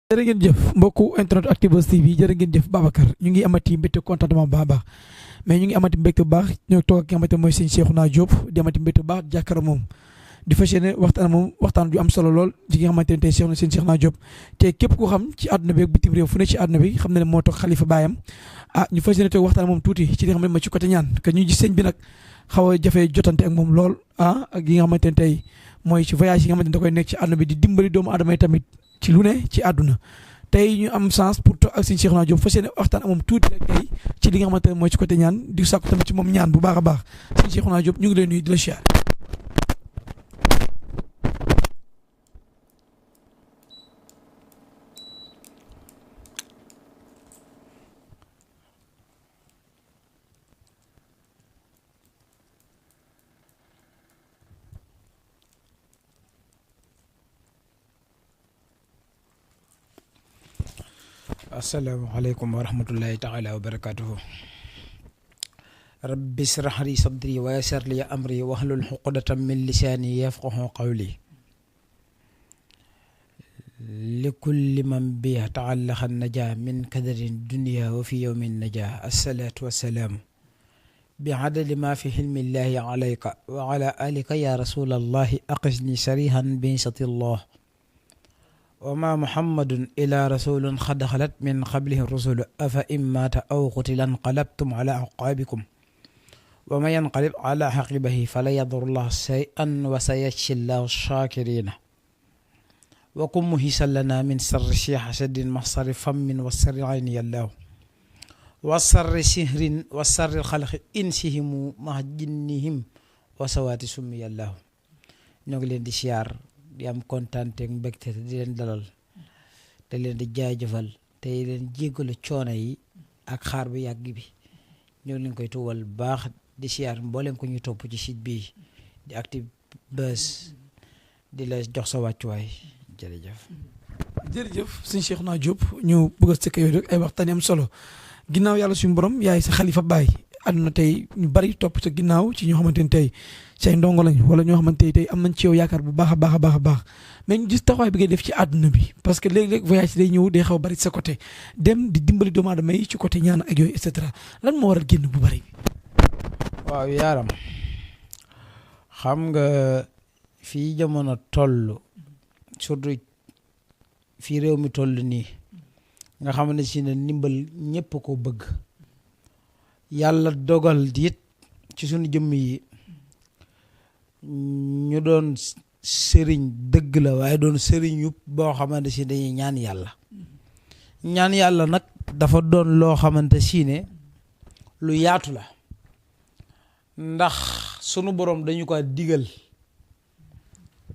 jërë ngeen jëf mbokku internet Actubuzz TV jërë ngeen jëf Babacar ñu ngi amati mbégte contentement bu baax mais ñu ngi amati mbégte bu baax ñoo toog ak ki nga xamante mooy sëñ Cheikhouna Diop di amati mbégte bu baax jàkkaarloo moom di fas yéene waxtaan moom waxtaan ju am solo lool ci nga xamante ne tey sëñ Cheikhouna Diop te képp ko xam ci àdduna bi ak bitim réew fu ne ci àdduna bi xam na ne moo toog xalifa baayam ñu fas yéene toog waxtaan moom tuuti ci li nga xam ne mooy ci côté ñaan que ñu gis sëñ bi nag xaw a jafe jotante ak moom lool ak yi nga xamante ne tey mooy ci voyage yi nga xamante ne da koy nekk ci àdduna bi di dimbali doomu aadama yi tamit ci lu ne ci àdduna tey ñu am chance pour toog ak sëñ Cheikhouna Diop fas yéene waxtaan ak moom tuuti rek tey ci li nga xamante ne mooy ci côté ñaan di sàkku tamit ci moom ñaan bu baax a baax sëñ Cheikhouna Diop ñu ngi leen nuyu di la siyaar. asalaamaaleykum wa rahmatullahi taala wa barakatuhu rabbi israh li sadri wa yassir li amri wahlul uqdatan min lisaani yafqahu qawli li kulli man bi taallaqa naja min kadarin dunya wa fi yawmin naja assalaatu wassalaamu bi adadi ma fi hilmi llahi alayka wa ala alika ya rasulallahi aqisni sarihan bi satillah وما محمد إلا رسول قد خلت من قبله الرسل أفإن مات أو قتل انقلبتم على أعقابكم ومن ينقلب على عقبه فلا يضر الله شيئا وسيجزي الله الشاكرين وكن مهيسا لنا من سر شيح حسد محصر فم وسر عين الله وسر سهر وسر الخلق إنسهم مع جنهم وسوات سمي الله نقول دي شيار di am kontaan ak mbégte di leen dalal te leen di jaajëfal te leen jéggalu coono yi ak xaar bu yàgg bi ñoo leen koy tuwal baax di siyaar mboolem ko ñu topp ci site bi di Actubuzz di la jox sa wàccuwaay jërëjëf. jërëjëf sëñ Cheikhouna Diop ñu bëgg a sëkk yooyu rek ay waxtaan am solo ginnaaw yàlla suñu borom yaay sa xalifa baay àdduna tey ñu bari topp sa ginnaaw ci ñoo xamante ne tey say ndongo lañ wala ñoo xamante ne tey am nañ ci yow yaakaar bu baax a baax a baax a baax mais ñu gis taxawaay bi ngay def ci àdduna bi parce que léeg-léeg voyage day ñëw day xaw a bari sa côté dem di dimbali doomu aadama yi ci côté ñaan ak yooyu et cetera lan moo waral génn bu bari. waaw yaaram xam nga fii jamono toll surtout fii réew mi toll nii nga xam ne si ne ndimbal ñëpp ko bëgg yàlla dogal diit ci suñu jëmm yi ñu doon sëriñ dëgg la waaye doon sëriñ yu boo xamante si dañuy ñaan yàlla nag dafa doon loo xamante si ne lu yaatu la ndax sunu borom dañu ko digal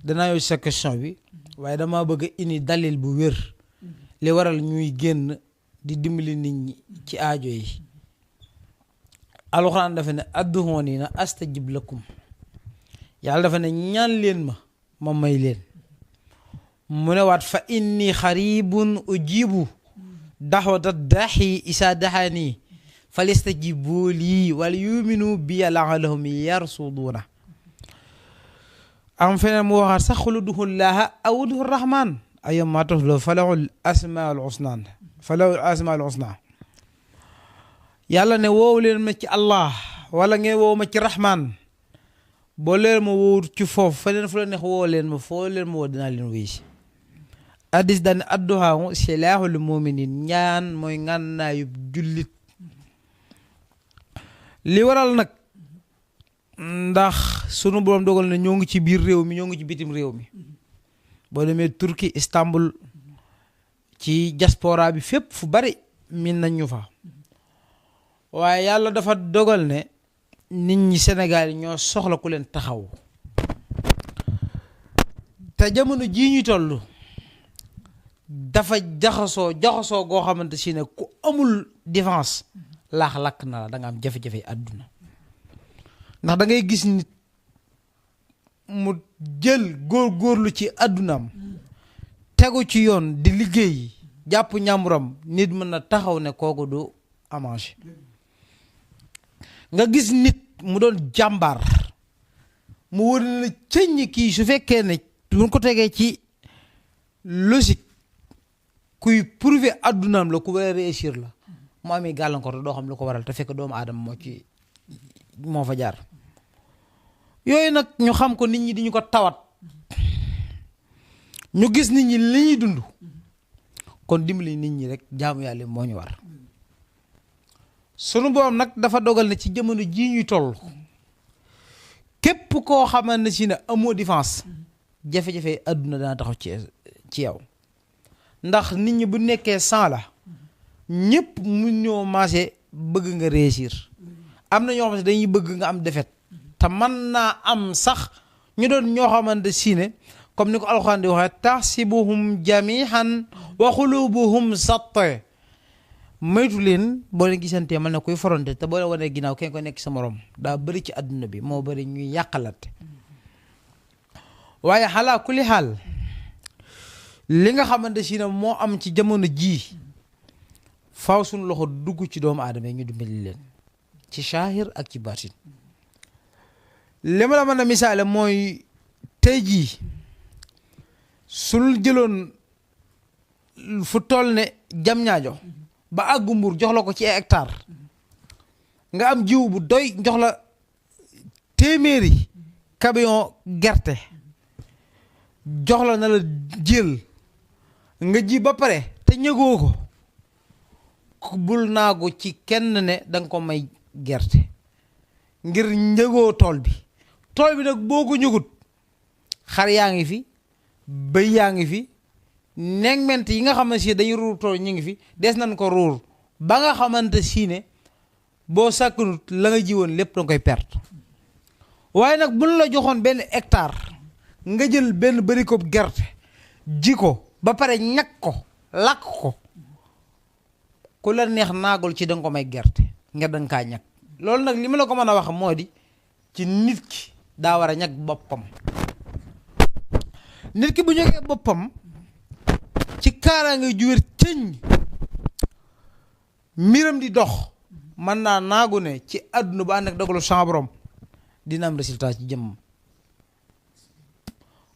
danaa yow sa question bi waaye dama bëgg indi dalil bu wér li waral ñuy génn di dimbali nit ñi ci aajo yi alxuraan dafa ne adduhooni na astajib lakum yàlla dafa ne ñaan leen ma may leen mu ne waat fa inni xaribun ujibu daxwata daxi isa daxani falistajibu lii wala yuminu bi la'allahum yarsuduuna am feneen mu waxaat sax xul ud'u llaaha aw ud'u rahmaan ayyammaa tad'uu falahul asmaa'ul husnaa yàlla ne woowu leen ma ci allah wala ngeen woowu ma ci rahman boo leen ma wowut ci foofu feneen fu la neex woo leen ma foo leen ma woo dinaa leen wuyu si addis daan adduhaa silaahul muminin ñaan mooy ngànnaayub jullit li waral nag ndax sunu borom dogal na ñoo ngi ci biir réew mi ñoo ngi ci bitim réew mi boo demee Turquie Istanbul ci diaspora bi fépp fu bari min nañ ñu fa waaye yàlla dafa dogal ne nit ñi Sénégal yi ñoo soxla ku leen taxaw te jamono jii ñu toll dafa jaxasoo goo xamante si ne ku amul défense laax lakk na la da nga am jafe-jafe àdduna ndax da ngay gis nit mu jël góorgóorlu ci àddunaam tegu ci yoon di liggéey jàpp ñàmburam nit mën na taxaw ne kooku du amange nga gis nit mu doon jàmbaar mu wër na cëññ kii su fekkee ne buñ ko tegee ci logique kuy prouver addunaam la ku war a réussir la mu amee gàllankoor te doo xam lu ko waral te fekk doomu aadama moo fa jaar. yooyu nag ñu xam ko nit ñi di ñu ko tawat ñu gis nit ñi li ñuy dund kon dimbali nit ñi rek jaamu yàlla moo ñu war. sunu borom nag dafa dogal ne ci jamono jii ñuy toll képp koo xamante ne si ne amoo défense jafe-jafe adduna dana taxaw ci yow ndax nit ñi bu nekkee 100 la ñëpp mu ñoo maase bëgg nga réussir am na ñoo xam ne dañuy bëgg nga am défaite te mën naa am sax ñu doon ñoo xamante si ne comme ni ko alxuraan di waxee tahsibuhum jamihan wa xulubuhum shatta moytu leen boo leen gisantee mën na koy foronte te boo leen wanee ginnaaw kenn ko nekk sa morom daa bëri ci àdduna bi moo bëri ñuy yàqalate waaye xalaa kulli xaal li nga xamante si ne moo am ci jamono jii faaw suñu loxo dugg ci doomu aadama yi ñu dimbali leen ci saahir ak ci baatin li ma la mën a misaale mooy tey jii suñu jëloon fu toll ne jam ñaajo ba àggu Mbuur jox la ko ci ay hectare nga am jiw bu doy jox la téeméeri camion gerte jox la na la jël nga ji ba pare te ñëgoo ko bul naagu ci kenn ne danga ko may gerte ngir ñëgoo tool bi nag boo ko ñëgut xar yaa ngi fi bëy yaa ngi fi ment yi nga xamante si dañuy ruur tool ñu ngi fi des nañ ko ruur ba nga xamante si ne boo sàkkunut la nga jiwoon lépp danga koy perte waaye nag buñ la joxoon benn hectare nga jël benn bërikob gerte ji ko ba pare ñag ko lakk ko ku la neex naagul ci danga ko may gerte nga danga kaa ñag loolu nag li ma la ko mën a wax moo di ci nit ki daa war a ñag boppam nit ki bu ñagee boppam ci kaaraange ju wér cëñ mbiram di dox mën naa naagu ne ci àdduna ba ànd ak dogalu sa borom dina am résultat ci jëmm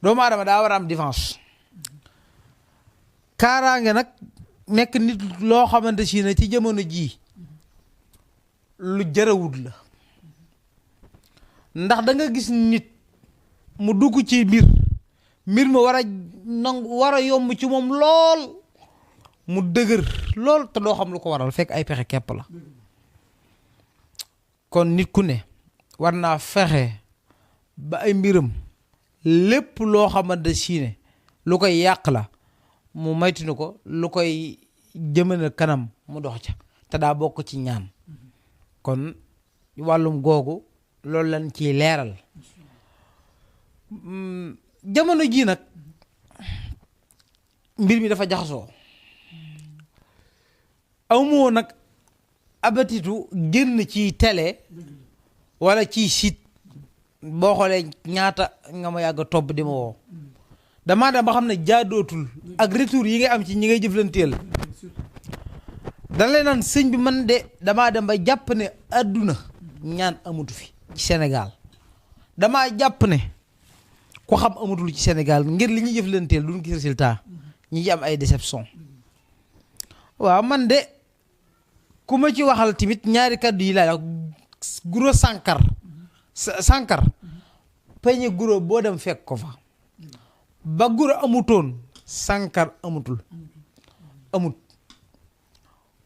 doomu aadama daa war a am défense kaaraange nag nekk nit loo xamante si ne ci jamono jii lu jarawut la ndax da nga gis nit mu dugg ci mbir ma war a yomb ci moom lool mu dëgër lool te doo xam lu ko waral fekk ay pexe kepp la kon nit ku ne war naa fexe ba ay mbiram lépp loo xamante si ne lu koy yàq la mu maytinu ko lu koy jëmale kanam mu dox ca te daa bokk ci ñaan kon wàllum googu loolu lañ ciy leeral jamono ji nag mbir mi dafa jaxasoo amoo nag abatitu génn ci télé wala ci site boo xoolee ñaata nga ma yàgg topp di ma woo damaa dem ba xam ne jaadootul ak retour yi ngay am ci ñi ngay jëflanteel dañ lay naan sëñ bi man de damaa dem ba jàpp ne adduna ñaan amatu fi ci Sénégal damaa jàpp ne ku xam amatul ci Sénégal ngir li ñuy jëflanteel duñ gis résultat ñi ci am ay déception waaw man de ku ma ci waxal tamit ñaari kaddu yi laay wax guro sànkar peñe guro boo dem fekk ko fa ba guro amutoon sànkar amut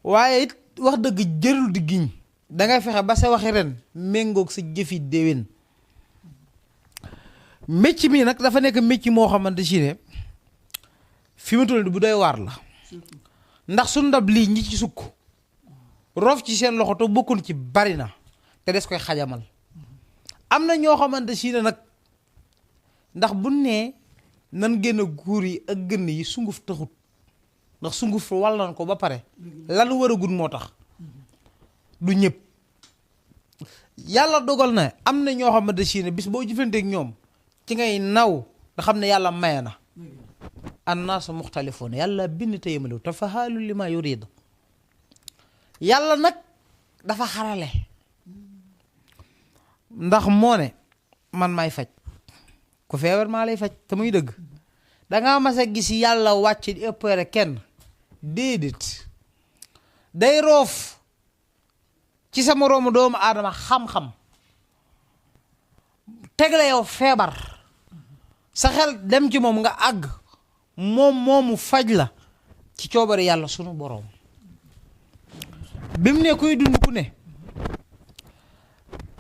waaye it wax dëgg jërul di giñ dangay fexe ba sa waxi ren méngoog sa jëfi déwén mécc mi nag dafa nekk mécc moo xamante si ne fi mu toll bu doy waar la ndax su ndab lii ñi ci sukk roof ci seen loxo te bokkul ci bari na te des koy xajamal am na ñoo xamante si ne nag ndax bu nee nan génn guur yi ak gënn yi sunguf taxut ndax sunguf wal nañ ko ba pare lan war a gun moo tax du ñëpp yàlla dogal na am na ñoo xamante si ne bis boo jëflanteeg ñoom ci ngay naw nga xam ne yàlla maye na annaasu muxtalifoon yàlla bind te yemalew te fa xaalu li ma yurid yàlla nag dafa xarale ndax moo ne man may faj ku feebar maa lay faj te muy dëgg dangaa mas a gis yàlla wàcc di ëppare kenn déedéet day roof ci sa moroomu doomu aadama xam-xam teg la yow feebar sa xel dem ci moom nga àgg moom moomu faj la ci coobare yàlla sunu boroom bi mu ne kuy dund ku ne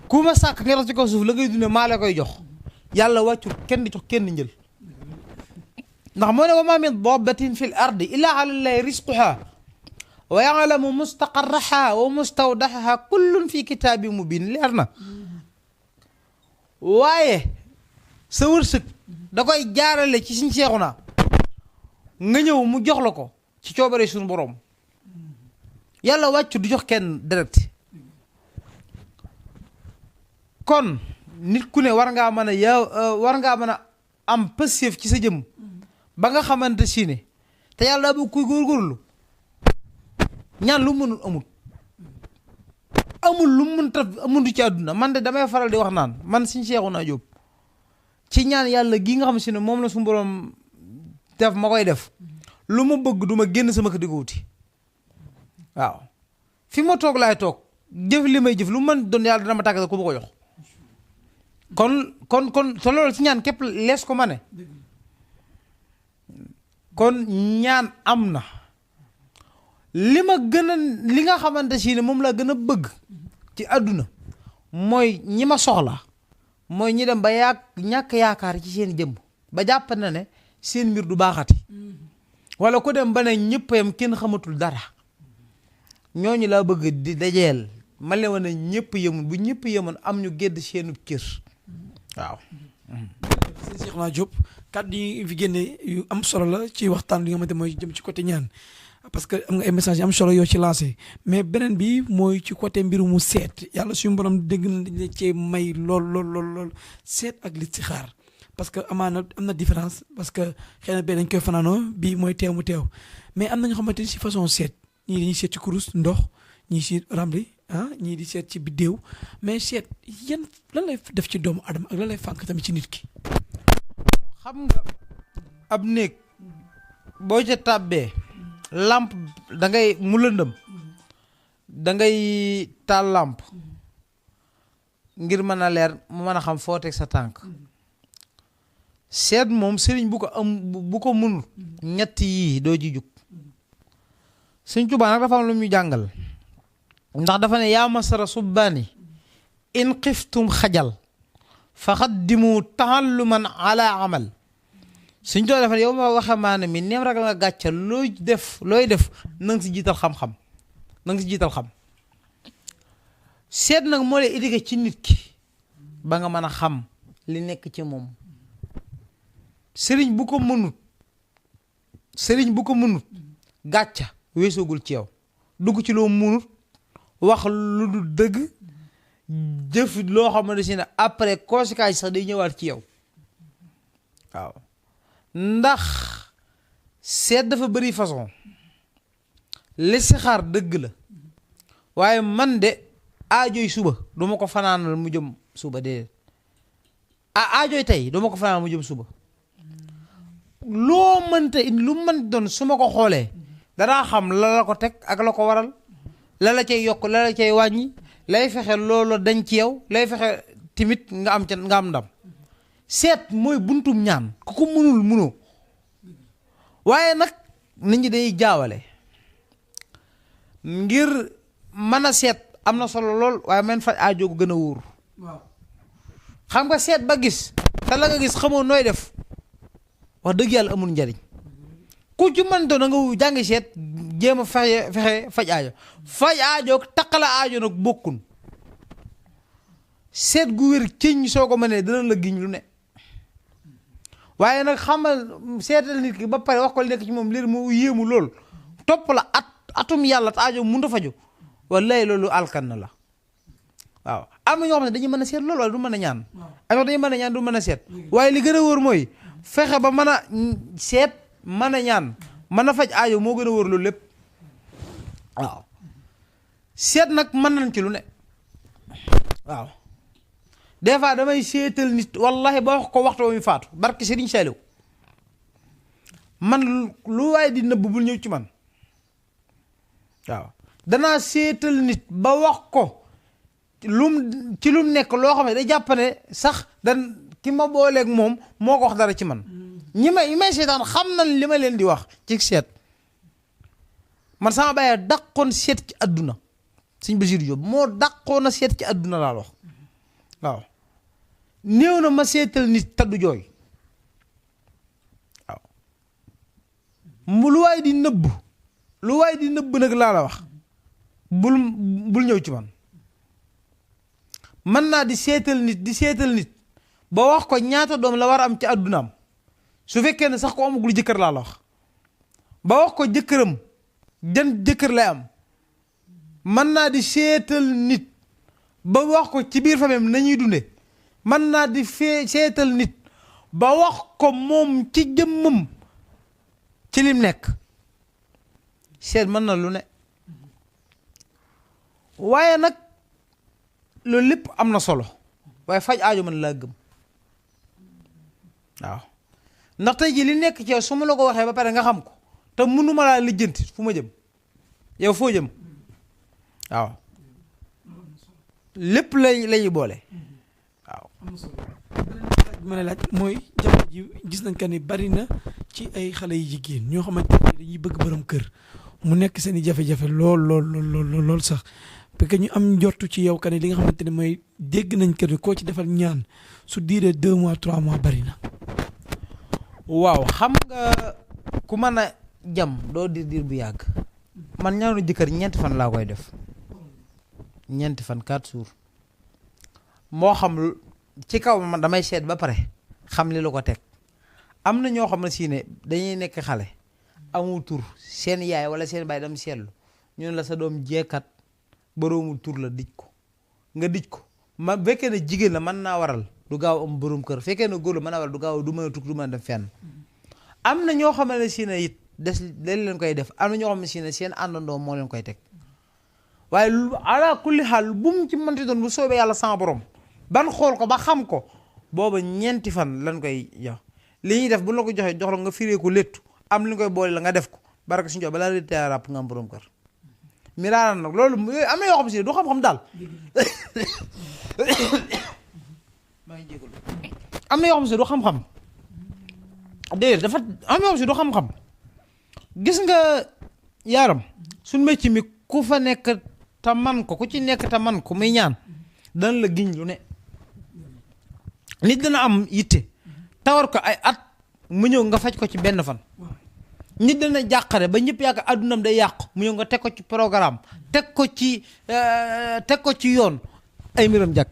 ku ma sàkk nga dox ci kaw suuf la ngay dunde maa la koy jox yàlla wàccul kenn di jox kenn njël ndax moo ne wa ma min dabbatin fi l ardi illa ala llahi risquha wa ya'lamu mustaqarraha wa mustawdahaha kullun fi kitaabin mubin leer na waaye sa wërsëg da koy jaarale ci suñ seexu naa nga ñëw mu jox la ko ci coobare suñu boroom yàlla wàccu du jox kenn direct kon nit ku ne war ngaa mën a am pësséef ci sa jëm ba nga xamante si ne te yàlla bu kuy góorgóorlu ñaan lu mënul amul lu mënta amul ci àdduna man de damay faral di wax naan man suñ seexu naa jóob ci ñaan yàlla gi nga xam si ne moom la suñu boroom def ma koy def lu ma bëgg du ma génn sama kër di ko wuti waaw fi ma toog laay toog jëf li may jëf lu man doon yàlla dana ma tàggat ku ma ko jox kon te loolu ci ñaan képp lees ko ma ne kon ñaan am na li ma gën a li nga xamante si ne moom laa gën a bëgg ci àdduna mooy ñi ma soxla mooy ñi dem ba ñàkk yaakaar ci seen jëmm ba jàpp na ne seen mbir du baaxati wala ku dem ba ne ñëpp yam kenn xamatul dara ñooñu laa bëgg di dajeel ma leen wane ñëpp yemoon bu ñëpp yemoon am ñu gedd seenu cër waaw. sëñ Cheikhouna Diop kàddu yi fi génne yu am solo la ci waxtaan li nga xamante mooy jëm ci côté ñaan parce que am nga ay message yu am solo yoo ci lancé mais beneen bi mooy ci côté mbiru mu seet yàlla suñu borom dégg na cee may lool seet ak listixaar parce que amaana am na différence parce que xëy na bee dañ koy fanaanoo bii mooy teew mu teew mais am na ñoo xamante ni si façon seet ñii dañuy seet ci kurus ndox ñii si ramli ñii di seet ci biddéew mais seet yan lan lay def ci doomu adama ak lan lay fànk tamit ci nit ki. xam nga ab néeg boo ca tàbbee lampe da ngay mu lëndëm da ngay taal lampe ngir mën a leer mu mën a xam foo teg sa tànk seet moom sëriñ bu ko mënul ñett yii doo ci jug Sëriñ Tuubaa nag dafa am lu ñu jàngal ndax dafa ne yaa masara subbaani in xiftum xajal fa xaddimu taalluman ala amal Sëriñ Tuubaa dafa ne yow ma waxe maana mi neem ragal nga gàcca looy def na nga si jiital xam-xam na nga si jiital xam seet nag moo lay éduqué ci nit ki ba nga mën a xam li nekk ci moom sëriñ bu ko mënut gàcca weesoogul ci yow dugg ci loo mënut wax lu du dëgg jëf loo xamante si ne après conséquence sax day ñëwaat ci yow waaw ndax seet dafa bëri façon listixaar dëgg la waaye man de aajoy suba du ma ko fanaanal mu jëm suba déedéet aajoy tey du ma ko fanaanal mu jëm suba loo mënta lu mën doon su ma ko xoolee danaa xam la la ko teg ak la ko waral la la cay yokk la la cay wàññi lay fexe loolu dañ ci yow lay fexe timit nga am ndam seet mooy buntum ñaan ku ko mënul waaye nag nit ñi day jaawale ngir mën a seet am na solo lool waaye man faj aajo ko gën a wóor xam nga seet ba gis te la nga gis xamoo nooy def wax dëgg yàlla amul njariñ ku ci mën doon nga jàngi seet jéem a fexe faj aajo taqala aajo nag bokkun seet gu wér cëñ soo ko mënee dana la giñ lu ne waaye nag xamal seetal nit ki ba pare wax ko li nekk ci moom léer mu yéemu lool topp la atum yàlla te aajo mënut a faju wallaay loolu alkan na la waaw am na ñoo xam ne dañuy mën a seet loolu waaye du mën a ñaan am na dañuy mën a ñaan du mën a seet waaye li gën a wóor mooy fexe ba mën a seet mën a ñaan mën a faj aajo moo gën a wóor loolu lépp waaw seet nag mën nañ ci lu ne waaw des fois damay seetal nit wallahi ba wax ko waxtu ba muy faatu barke Serigne Saliou man lu waaye di nëbb bul ñëw ci man waaw danaa seetal nit ba wax ko ci lum nekk loo xam ne day jàpp ne sax dan ki ma booleeg moom moo ko wax dara ci man ñi may seetaan xam nañ li ma leen di wax ci seet man sama bàyyee dàqoon seet ci àdduna Sëñ Basiru Jóob moo dàqoon a seet ci àdduna laa wax waaw néew na ma seetal nit taddu jooy waaw lu waay di nëbb nag laa la wax bul ñëw ci man mën naa di seetal nit ba wax ko ñaata doom la war a am ci àddunaam su fekkee ne sax ko amagul jëkkër laa la wax ba wax ko jëkkëram jan jëkkër lay am mën naa di seetal nit ba wax ko ci biir famille nañuy dunde mën naa di seetal nit ba wax ko moom ci jëmmam ci lim nekk seet mën na lu ne waaye nag loolu lépp am na solo waaye faj aajo mën laa gëm waaw ndax tey ji li nekk ci yow su ma la ko waxee ba pare nga xam ko te mënuma laa lijjanti fu ma jëm yow foo jëm waaw lépp lañuy boole waaw. ma ne laaj mooy jamono ji gis nañ que ni bari na ci ay xale yu jigéen ñoo xamante ne dañuy bëgg borom kër mu nekk seen i jafe-jafe lool sax parce que ñu am njortu ci yow que ni li nga xamante ne mooy dégg nañ que ni koo ci defal ñaan su diiree 2 mois 3 mois bari na. waaw xam nga ku mën a jam doo diir bu yàgg man ñaanu jëkkër 4 fan laa koy def 4 fan 4 jours moo xam ci kaw man damay seet ba pare xam li la ko teg am na ñoo xam ne si ne dañuy nekk xale amul tur seen yaay wala seen baay dam seetlu ñu ne la sa doom jeekat boroomul tur la dij ko nga dij ko ma fekkee ne jigéen la mën naa waral du gaaw am borom kër fekkee ne góor la mën naa waral du gaaw du mën a tukki du mën a dem fenn am na ñoo xam ne si ne it dañ leen koy def am na ñoo xam ne si ne seen àndandoo moo leen koy teg waaye ala kulli xaal bu mu ci mënti doon bu soobee yàlla sama borom ban xool ko ba xam ko booba 4 fan lañ koy jox li ñuy def bu la ko joxee jox la nga firee ko léttu am li nga koy boole la nga def ko baraka suñu jox balaa retaa ràpp nga am borom kër miraaran nag loolu am na yoo xam si ne du xam-xam daal maa ngi jégalu am na yoo xam si du xam-xam déedéet dafa am na yoo xam si du xam-xam gis nga yaaram suñ métier mi ku fa nekk te man ko ku ci nekk te man ko muy ñaan dana la giñ lu ne nit dana am yitte tawar ko ay at mu ñëw nga faj ko ci benn fan nit dana jàqare ba ñëpp yàgg addunam day yàqu mu ñëw nga teg ko ci programme teg ko ci yoon ay mbiram jàkk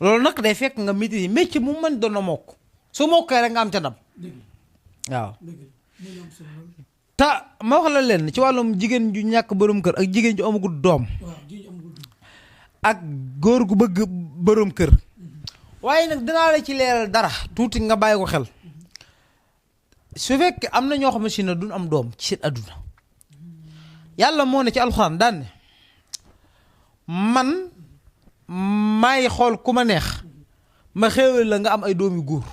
loolu nag day fekk nga maîtriser métier mu mën doon na mokk su mokkee rek nga am ca ndam waaw ta ma wax la leen ci wàllum jigéen ju ñàkk borom kër ak jigéen ju amagul doom ak góor gu bëgg borom kër waaye nag danaa la ci leeral dara tuuti nga bàyyi ko xel su fekkee am na ñoo xam ne si ne duñ am doom ci seen adduna yàlla moo ne ci alxuraan daan ne man maay xool ku ma neex ma xéewal la nga am ay doom yu góor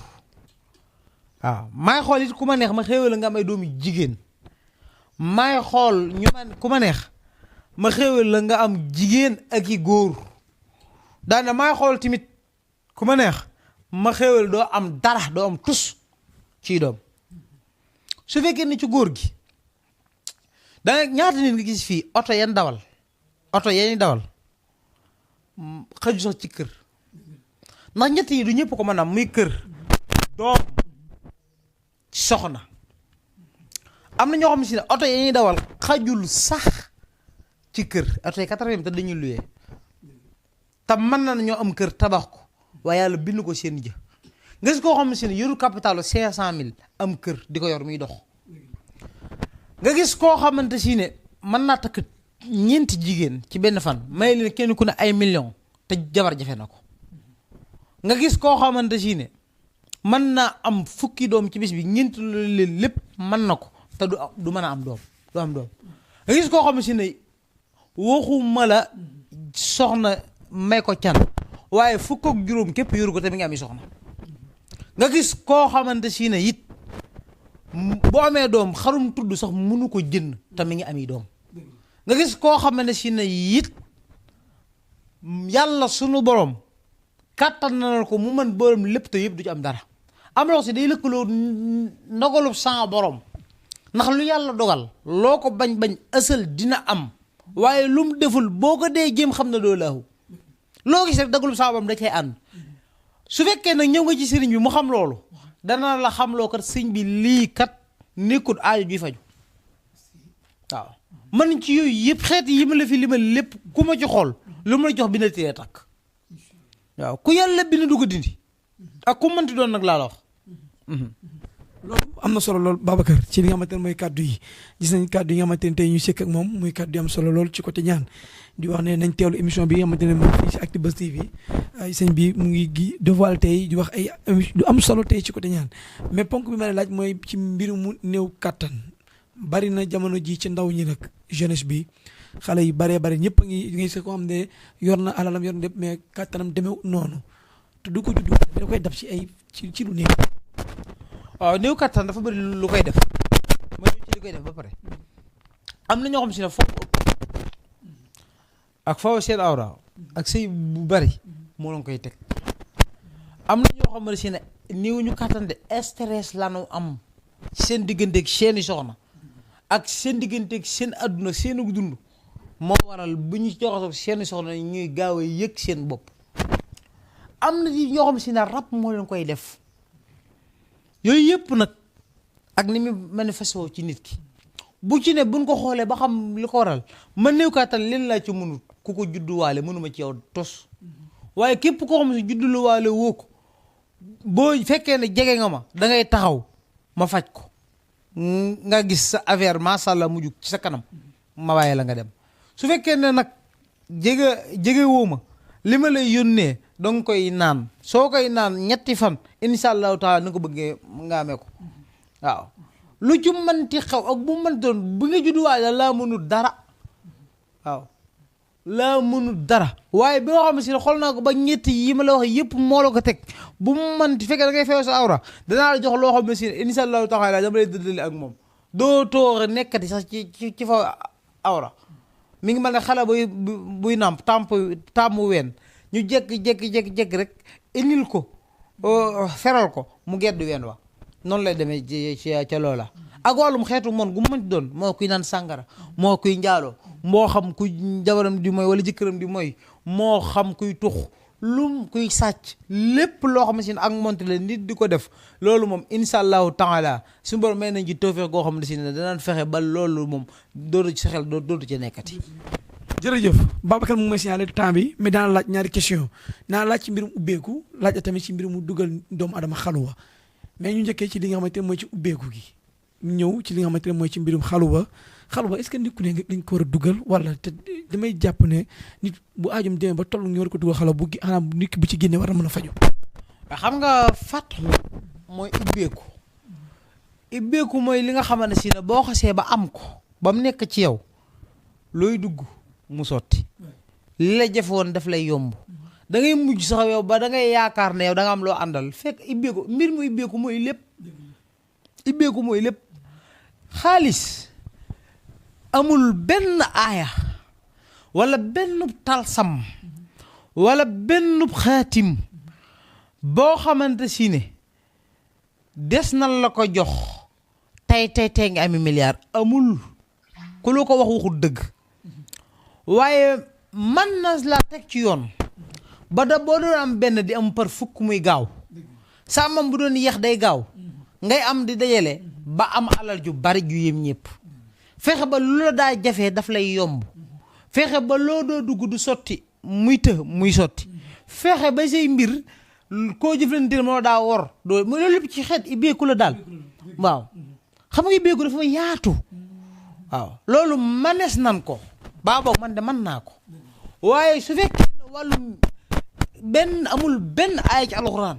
waaw maay xool it ku ma neex ma xéewal la nga am ay doom yu jigéen maay xool ñu man ku ma neex ma xéewal la nga am jigéen ak i góor daane maay xool tamit ku ma neex ma xéewal doo am dara doo am tus ciy doom su fekkee ni ci góor gi danga ñaata nit nga gis fii oto yan dawal xëju sax ci kër ndax ñett yi du ñëpp ko mën a am muy kër doom soxna am na ñoo xam ne si ne oto yi ñuy dawal xajul sax ci kër oto yi 80 te dañuy luyee te mën na ñoo am kër tabax ko waaye yàlla bind ko seen jë nga gis koo xam ne si ne yoru capitalu 500,000 am kër di ko yor muy dox nga gis koo xamante si ne mën naa takk 4 jigéen ci benn fan may leen kenn ku ne ay millions te jabar jafe na ko nga gis koo xamante si ne mën naa am 10 doom ci bis bi 4 leen lépp mën na ko te du mën a am doom du am doom nga gis koo xam ne si ne waxuma la soxna may ko can waaye 10 ak juróom képp yoru ko te mi ngi am soxna nga gis koo xamante si ne it boo amee doom xarum tudd sax mënu ko jënd te mi ngi ami doom nga gis koo xam ne si ne it yàlla sunu borom kàttan na ko mu mën borom lépp te yëpp du ci am dara am loo si day lëkkaloo ndogalu sans borom ndax lu yàlla dogal loo ko bañ ësal dina am waaye lu mu deful boo ko dee jéem xam na doo laahu loo gis rek dogalu sans borom da cay ànd su fekkee nag ñëw nga ci sëriñ bi mu xam loolu dana la xam loo kat sëriñ bi lii kat nekkul aaju juy faju waaw man ci yooyu yëpp xeet yi ma la fi limal lépp ku ma ci xool lu ma la jox bi na téye takk waaw ku yàlla bi na du ko dindi ak ku mënti doon nag laa la wax loolu am na solo lool Babacar ci li nga xamante ne mooy kàddu yi gis nañ kàddu yi nga xamante ne tey ñu sekk ak moom muy kàddu yi am solo lool ci côté ñaan di wax ne nañ teewlu émission bi nga xamante ne moom fii ci Actubuzz TV ay sëñ bi mu ngi gi dévoilé tey di wax ay du am solo tey ci côté ñaan mais ponk bi ma laaj mooy ci mbiru mu néew kàttan bari na jamono ji ci ndaw ñi nag jeunesse bi xale yi baree bari ñëpp a ngi se ko xam ne yor na alalam yor na lépp mais kàttanam demee noonu te du ko juddu da koy dab ci ay ci lu néew. waaw néew kattan dafa bëri lu koy def mooy ci li koy def ba pare am na ñoo xam si ne foofu ak foofu seen awra ak sëy bu bari moo leen koy teg am na ñoo xam ne si ne néew ñu kattan de stress lanu am seen digganteeg seeni soxna ak seen digganteeg seen adduna seen dund moo waral bu ñu joxasoo seeni soxna ñuy gaaw a yëg seen bopp am na ñoo xam si ne rab moo leen koy def yooyu yëpp nag ak ni mu manifesté ci nit ki bu ci ne buñ ko xoolee ba xam li ko waral man néew kàttan leen laa ci mënut ku ko judduwaale mënuma ci yow tos waaye képp koo xam ne si judduwaale woo ko boo fekkee ne jege nga ma da ngay taxaw ma faj ko nga gis sa affaire macha allah mujj ci sa kanam ma bàyyi la nga dem su fekkee ne nag jege woo ma li ma lay yónnee danga koy naan soo koy naan ñetti fan incha allahu taala ni ko bëggee nga amee ko waaw lu ci mënti xew ak bu mënti doon bu nga judduwaale laa mënul dara waaw laa mënul dara waaye bi nga xam ne si xool naa ko ba ñetti yi ma la wax yëpp moo la ko teg bu mu mënti fekkee da ngay feew sa awra danaa la jox loo xam ne si incha allahu taala dama lay dëddale ak moom doo toog nekkati sax ci fa awra mi ngi mel ne xale buy nàmp tàmm ween ñu jékki rek indil ko feral ko mu gedd ween wa noonu lay demee ci ca loola ak wàllum xeetu moon gu mënti doon moo kuy naan sàngara moo kuy njaaloo moo xam kuy jabaram di mooy wala jëkkëram di mooy moo xam kuy tux lum kuy sàcc lépp loo xam ne si ak monte la nit di ko def loolu moom insha allahu taala suñu borom may nañ ci tawfeex goo xam ne si ne danaan fexe ba loolu moom dootu ci sa xel dootu ci nekkati. jërëjëf Babacar mu ngi may signalé temps bi mais daana laaj ñaari question daana laaj ci mbirum ubbeeku laaj tamit ci mbirum mu dugal doomu adama xaluwa mais ñu njëkkee ci li nga xamante ne mooy ci ubbeeku gi ñëw ci li nga xamante ne mooy ci mbirum xaluwa est-ce que nit ku ne dañ ko war a dugal wala te damay jàpp ne nit bu aajum demee ba toll ñu war ko dugal xaluwa bu xanaa nit ki bu ci génnee war na mën a faju xam nga fàttu mooy ubbeeku mooy li nga xamante si ne boo xasee ba am ko ba mu nekk ci yow looy dugg mu sotti li la jafe woon daf lay yomb da ngay mujj sax yow ba da ngay yaakaar ne yow da nga am loo àndal fekk ibbeeku mbir mu ibbeeku mooy lépp xaalis amul benn aaya wala benn talsam wala benn xaatim boo xamante si ne des na la ko jox tey nga ami milliard amul ku la ko wax waxul dëgg waaye man na la teg ci yoon ba da boo doon am benn di am par fukk muy gaaw sa amam bu doon yeex day gaaw ngay am di dajale ba am alal ju bari ju yem ñëpp fexe ba lu la daa jafee daf lay yomb fexe ba loo doo dugg du sotti muy muy sotti fexe ba say mbir koo jëflanteel moo daa wor doo mu loolu lépp ci xeet ibbeeku la daal waaw xam nga ibbeeku dafa yaatu waaw loolu manees nan ko baa boog man de mën naa ko waaye su fekkee ne wàllum amul benn aaya ci alxuraan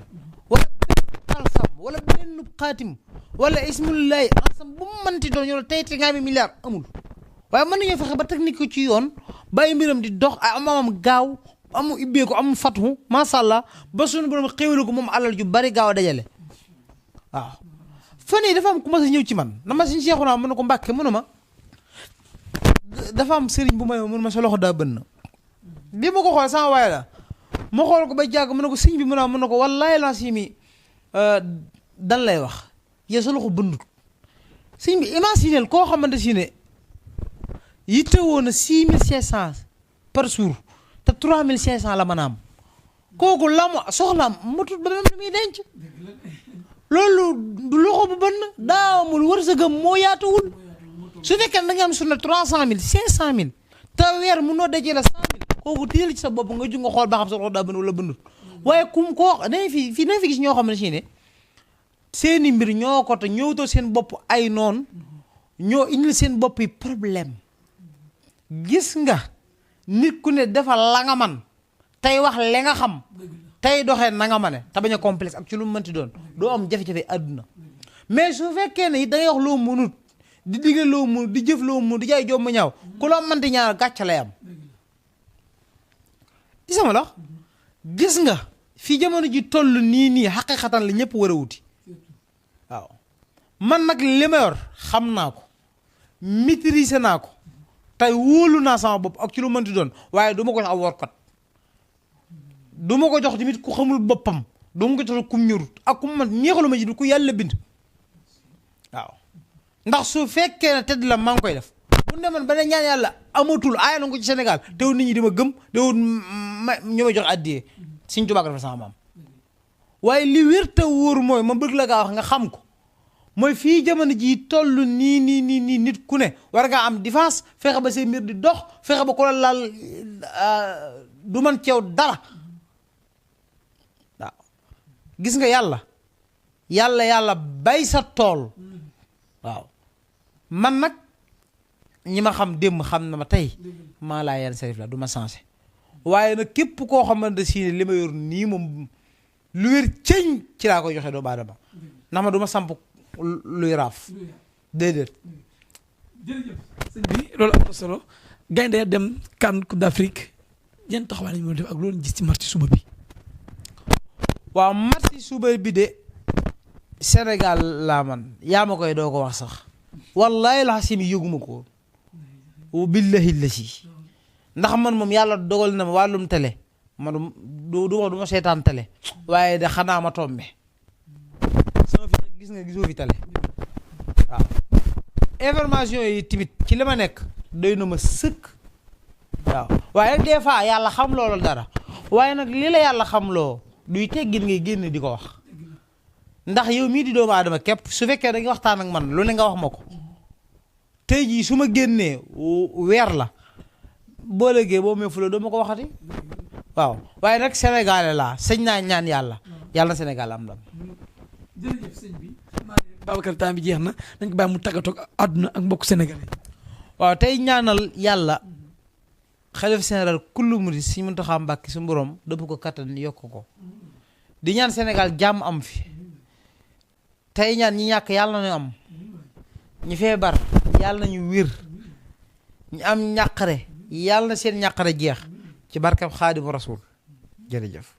wala benn talsam wala benn xaatim wala ismullahi asam bu mu mënti doon ñoo tey nga am milliard amul waaye mën nañoo fexe ba technique ko ci yoon bàyyi mbiram di dox amam gaaw amu ibbeeku amu fatu masha Allah ba suñu borom xéwale ko moom alal ju bari gaaw a dajale waaw fan yii dafa am ku ma sa ñëw ci man dama si seexu naa mën na ko mbàkke mënu ma dafa am sëriñ bu may mun ma sa loxo daa bënn bi ma ko xool sama waay la ma xool ko ba jàgg mu ne ko sëñ bi mun na ko wallaay la si mi dan lay wax yow sa loxo bëndut sëñ bi imaginel koo xamante si ne yitte woon na 6500 par jour te 3500 la mën a am kooku la mu soxlaam matut ba même lu muy denc loolu du loxo bu bënn daa amul wërsëgam moo yaatuwul su fekkee da nga am sunna 300000 500000 te weer mu noo dajee la 100000 kooku téel ci sa bopp nga ju nga xool ba xam sa loxo daa bënn wala bëndut waaye kum koo dañ fi gis ñoo xam ne si ne seeni mbir ñoo ko te ñëwtoo seen bopp ay noon ñoo indil seen bopp yi problème gis nga nit ku ne defal la nga man tey wax li nga xam tey doxee na nga ma ne te bañ a complexe ak ci lu mu mënti doon doo am jafe-jafe àdduna mais su fekkee ne it da ngay wax loo mënut di digal loo mënut di jëf loo mënut di jaay jom ma ñaaw ku la mënti ñaar gàcce lay am gis nga la gis nga fi jamono ji toll nii xaqiqatan la ñëpp war a wuti waaw man nag li ma yor xam naa ko maîtriser naa ko tey wóolu naa sama bopp ak ci lu mënti doon waaye du ma ko jox ab workat du ma ko jox tamit ku xamul boppam du ma ko jox kum ñorut ak kum man neexalu ma ji ku yàlla bind waaw ndax su fekkee ne tedd la maa ngi koy def bu ne man ba ne ñaan yàlla amatul aaya na ko ci Sénégal teewul nit ñi di ma gëm teewul ñu may jox addiyee Sëñ Tuubaa dafa sama maam waaye li wér te wóor mooy ma bëgg la gaa wax nga xam ko mooy fii jamono jii toll nii nit ku ne war ngaa am défense fexe ba say mbir di dox fexe ba ko la laal du man ceew dara waaw gis nga yàlla bay sa tool waaw man nag ñi ma xam démb xam na ma tey maa laa yenn sarif la du ma changé waaye nag képp koo xamante si ne li ma yor nii moom lu wér cëñ ci laa koy joxe doomu aadama ndax ma du ma samp luy raaf déedéet. jërëjëf sëñ bi loolu am na solo gaynde dem CAN Coupe d'Afrique yan taxawaay lañu mën a def ak loolu gis ci match suba bi. waaw match suba bi de Sénégal laa man yaa ma koy doo ko wax sax wallahi la xasimi yëguma ko woon billahi la si ndax man moom yàlla dogal na ma wàllum télé ma du ma seetaan télé waaye de xanaa ma tombe sama fi gis nga gisoo fi télé waaw information yi timit ci li ma nekk doy na ma sëkk waaw waaye des fois yàlla xam loolu dara waaye nag li la yàlla xam loo duy teggin ngay génn di ko wax ndax yow mii di doomu aadama képp su fekkee da nga waxtaan ak man lu ne nga wax ma ko tey jii su ma génnee weer la boo léegee boo mee fula doo ma ko waxati waaw waaye nag Sénégalais laa sëñ naa ñaan yàlla na Sénégal am ndam. jërëjëf sëñ bi Babacar temps bi jeex na dañ ko bàyyi mu tàggatoo ak àdduna ak mbokk sénégalais. waaw tey ñaanal yàlla xalif général kullu murid Sëñ Muntaxa Mbàkke su borom dëpp ko kattan yokk ko di ñaan Sénégal jàmm am fi tey ñaan ñi ñàkk yàlla nañu am ñi feebar yàlla nañu wér ñi am ñàqare yàlla na seen ñàqare jeex ci barkab Xaadimu Rasuul jërëjëf.